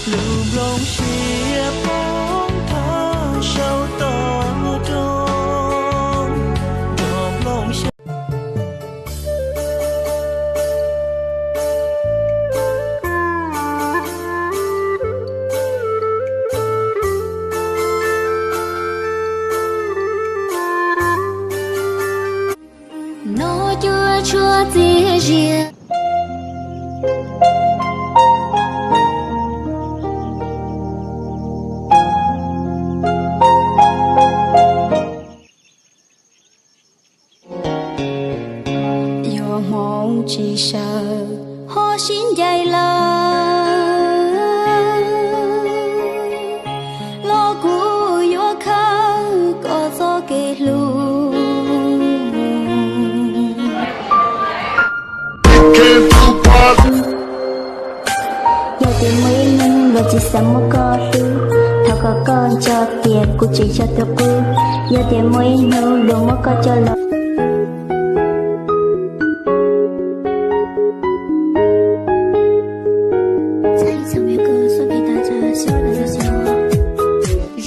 Lub nplooj siab poob thawj saum toj roob, nrog nplooj siab. No cuaj tshuaj txias zias. Yog hmoov tsis sawv ho sib ncaim lawm, los kuv yuav khawb koj txoj kev hlub. Yog tias muaj ib hnub luag tsis xav muab koj hlub, thov kom koj nco tias kuv tseem yog tus qub. Yog tias muaj ib hnub luag muab koj coj los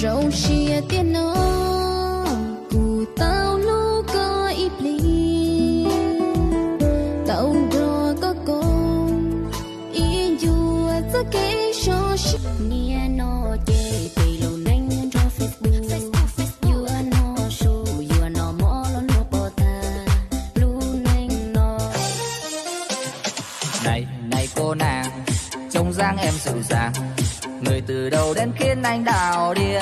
Zoo siab tiag no, kuv tau hlub koj ib plig, tau nrog koj koom ib ncua txoj kev so siab. Niaj no ces peb lub neej nrog Facebook, yuav noj su yuav noj mov los luag pom tag lub neej no. Này, này cô nàng, trông dáng em dịu dàng. Người từ đâu đến khiến anh đảo điên.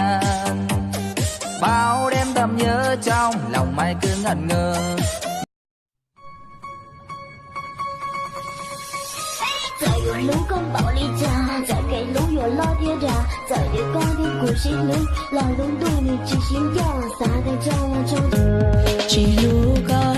Bao đêm thầm nhớ trong lòng mãi cứ ngẩn ngơ. Txawm yuav hlub koj npaum li cas, txawm kev hlub yuav loj thiab dav, txawm tias koj thiab kuv sib hlub los lub ntuj nws tsis sib ncaj, xav tias tso los tso, tsis hlub koj